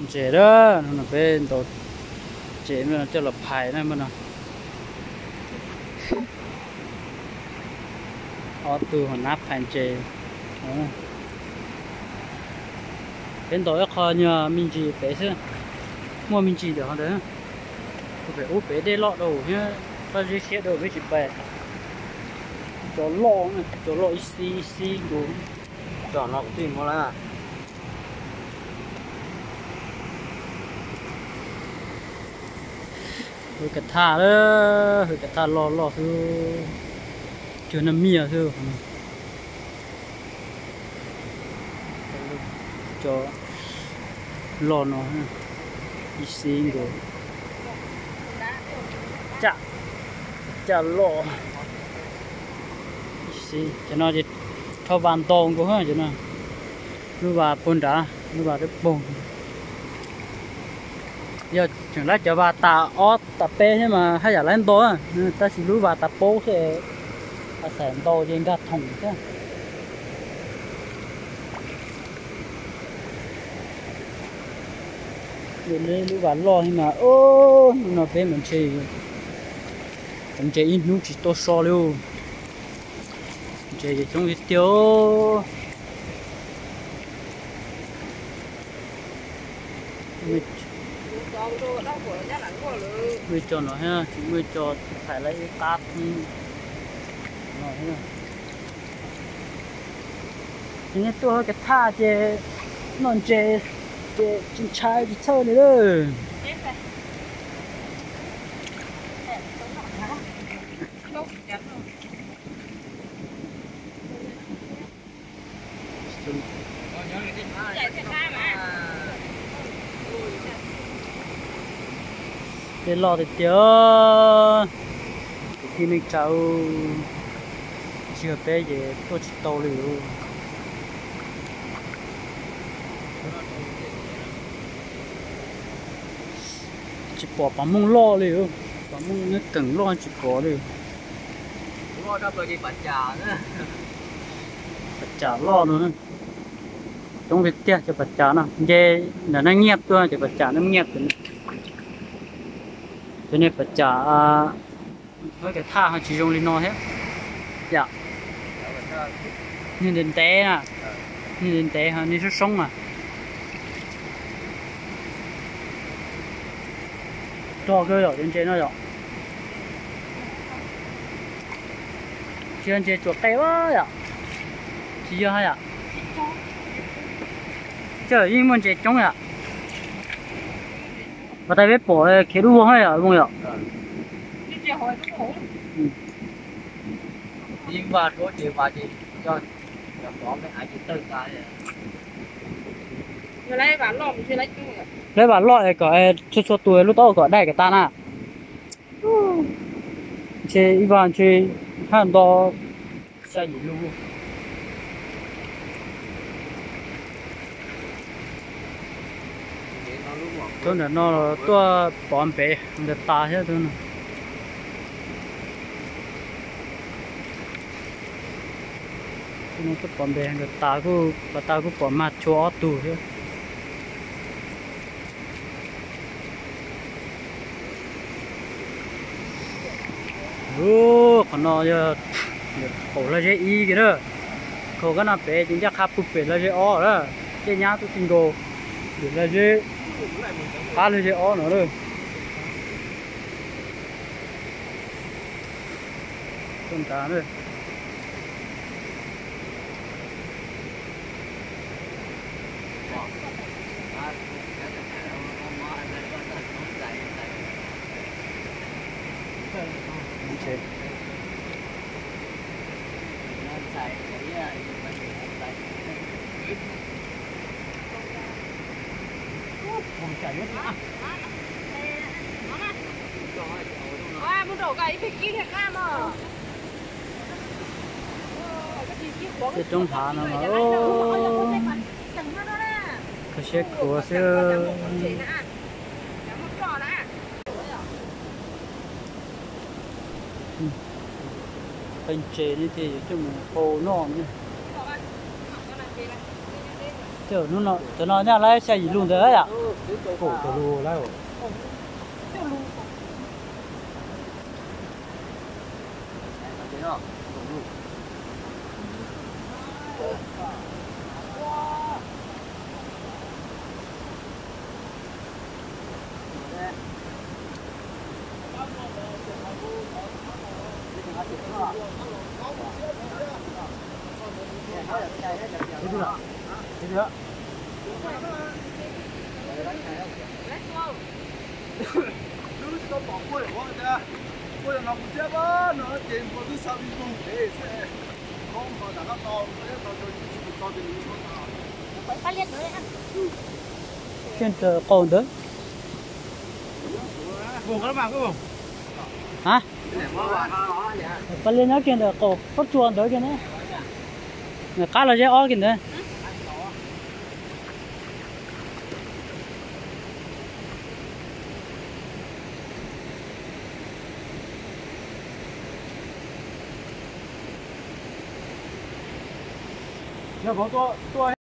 Ntses lawm no, peb ntaus ntses coj los phais na no. Ob tug ho nab phais ntses. Peb ntaus ib qho nyuag me ntsis pem xwb, muaj me ntsis ntawm ho ntawd. Pem ub pem dej loj dau thiab, pob zeb siab dau peb tsis pais. Cov loj, cov loj ib xib ib xib nkaus. Cov no kuv twb muab lawm. Hwj kav thaj, hwj kav thaj loj loj xwb, cuag naj miaj xwb. Cov loj no ib xib nkaus. Caj, caj loj. Ib xib, cov no ces rho vas ntaus nkaus cov no. Lub vas puag nrad, lub vas twb puag. Yog tseem laib cov vas tas ob tas peb thiab mas haj yam laib ntaus, tab sis lub vas tas paub xwb, xav ntaus ces nkag thoom xwb. Lub vas loj thiab mas, hnub no peb mas ntshe, ntses ib hnub tsis tau so li. Ntses coob tiag tiag. Muaj cov no thiab, tsis muaj cov, thaiv lawv ib qab thoob no thiab. Ces nej tuaj hauv kav thaj ces noj ntses ces tsis ntshai tsis txhawj li lawm. Peb loj tiag tiag, kwv tij neej tsa, tsis yog peb ces tuaj tsis tau li. Tsis pom pas mooj loj li, pas mooj neb teem loj tsis pom li. Pas cas loj no, coob tiag tiag cov pas cas no, nce ntawm no nyiaj tuaj cov pas cas no nyiaj tuaj. Cov niag pas cas, hauv kav thaj ho tsis zoo li no thiab yom. Niag ntev ntev na, niag ntev ntev ho niag soob soob na. Rog kawg yom, cov ntses no yom. Tsis yog ntses tsuam qe yom, tsis yog yom. Coj yeej muaj ntses coob yom. Mas tais peb pom khiav dub vog yom, Hmoob yom. Laib vam loj es kom txhua txhua tus lub taub kom daig kom tas na. Ntshe ib vas ntshe haj nto xya yim lub. Tuaj nram no los tuaj pov npev ntawd tas thiab. Tuaj pov npev ntawd tas kuj, pas tas kuj pom mag tshua ob tug thiab. Qhov no yog qaum lag zeb ib kiag na. Khaus kab no pem ces ncaj qha pug pem lag zeb ob na. Tej nyab tuaj ti nkaus, pem lag zeb, qab lag zeb ob no na. Tuaj nrad na. Tej roob hav no mas kho siab khuav xwb. Qee ntses ne ces yuav coj mus hau noj ne. Cov no nyaj lawv xya yim lus ntawd yom. Kiag ntawm qaum ntawd. A, pab liab nyob kiag ntawm qaum pob tsuas ntawd kiag na. Nws qab los zeb ob kiag ntawd. Yog vauv tuaj